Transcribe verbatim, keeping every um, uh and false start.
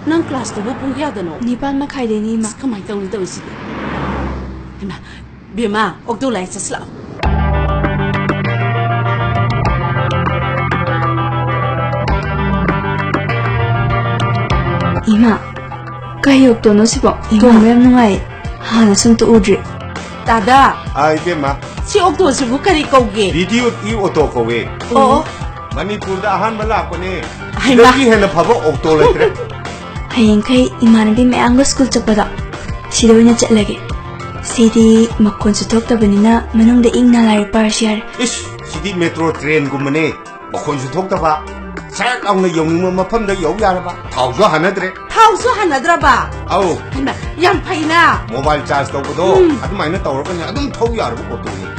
ꯅꯪ ꯀ꯭ꯂꯥꯁꯇꯨꯕꯨ ꯄꯨꯡ ꯀꯌꯥꯗꯅꯣ? ꯅꯤꯄꯥꯟ ꯃꯈꯥꯏꯗꯩꯅꯤ, ꯏꯃꯥ꯫ ꯑꯁ, ꯀꯃꯥꯏꯅ ꯇꯧꯅꯤ ꯇꯧꯔꯤꯁꯤꯗꯤ? ꯍꯩꯃꯥ, ꯕꯦꯝꯃ, ꯑꯣꯛꯇꯣ ꯂꯥꯛꯑꯦ, ꯆꯠꯁꯤꯂꯥꯛꯑꯣ꯫ ꯏꯃꯥ, ꯀꯩ ꯑꯣꯛꯇꯣꯅꯣ ꯁꯤꯕꯣ? ꯏꯃꯥ꯫ ꯇꯣꯡꯕ ꯌꯥꯝ ꯅꯨꯡꯉꯥꯏ꯫ ꯍꯥꯟꯅ ꯁꯨꯝ ꯇꯣꯡꯗ꯭ꯔꯤ꯫ ꯗꯥꯗꯥ꯫ ꯑꯥ, ꯏꯕꯦꯝꯃ꯫ ꯁꯤ ꯑꯣꯛꯇꯣꯁꯤꯕꯨ ꯀꯔꯤ ꯀꯧꯒꯦ? ꯗꯤ ꯗꯤ ꯏ ꯑꯣꯇꯣ ꯀꯧꯋꯦ꯫ ꯑꯣ꯫ ꯃꯅꯤꯄꯨꯔꯗ ꯑꯍꯥꯟꯕ ꯂꯥꯛꯄꯅꯦ꯫ ꯍꯩꯃꯥ꯫ ꯁꯤꯗꯒꯤ ꯍꯦꯟꯅ ꯐꯕ ꯑꯣꯛꯇꯣ ꯂꯩꯇ꯭ꯔꯦ꯫ ꯍꯌꯦꯡꯈꯩ ꯏꯃꯥꯟꯅꯕꯤ ꯃꯌꯥꯝꯒ ꯁ꯭ꯀꯨꯜ ꯆꯠꯄꯗꯣ ꯁꯤꯗ ꯑꯣꯏꯅ ꯆꯠꯂꯒꯦ꯫ ꯁꯤꯗꯤ ꯃꯈꯣꯟꯁꯨ ꯊꯣꯛꯇꯕꯅꯤꯅ ꯃꯅꯨꯡꯗ ꯏꯪꯅ ꯂꯥꯏꯔꯤꯛ ꯄꯥꯔꯁꯨ ꯌꯥꯔꯦ꯫ ꯏꯁ, ꯁꯤꯗꯤ ꯃꯦꯇ꯭ꯔꯣ ꯇ꯭ꯔꯦꯟꯒꯨꯝꯕꯅꯦ꯫ ꯃꯈꯣꯟꯁꯨ ꯊꯣꯛꯇꯕ, ꯁꯠ ꯂꯥꯎꯅ ꯌꯧꯅꯤꯡꯕ ꯃꯐꯝꯗ ꯌꯧ ꯌꯥꯔꯕ, ꯊꯥꯎꯁꯨ ꯍꯥꯟꯅꯗ꯭ꯔꯦ꯫ ꯊꯥꯎꯁꯨ ꯍꯥꯟꯅꯗ꯭ꯔꯕ? ꯑꯧ꯫ ꯍꯩꯃꯥ, ꯌꯥꯝ ꯐꯩꯅ꯫ ꯃꯣꯕꯥꯏꯜ ꯆꯥꯔꯖ ꯇꯧꯕꯗꯣ, ꯎꯝ꯫ ꯑꯗꯨꯃꯥꯏꯅ ꯇꯧꯔꯒꯅꯦ ꯑꯗꯨꯝ ꯊꯧ ꯌꯥꯔꯕ ꯑꯣꯇꯣꯅꯤ꯫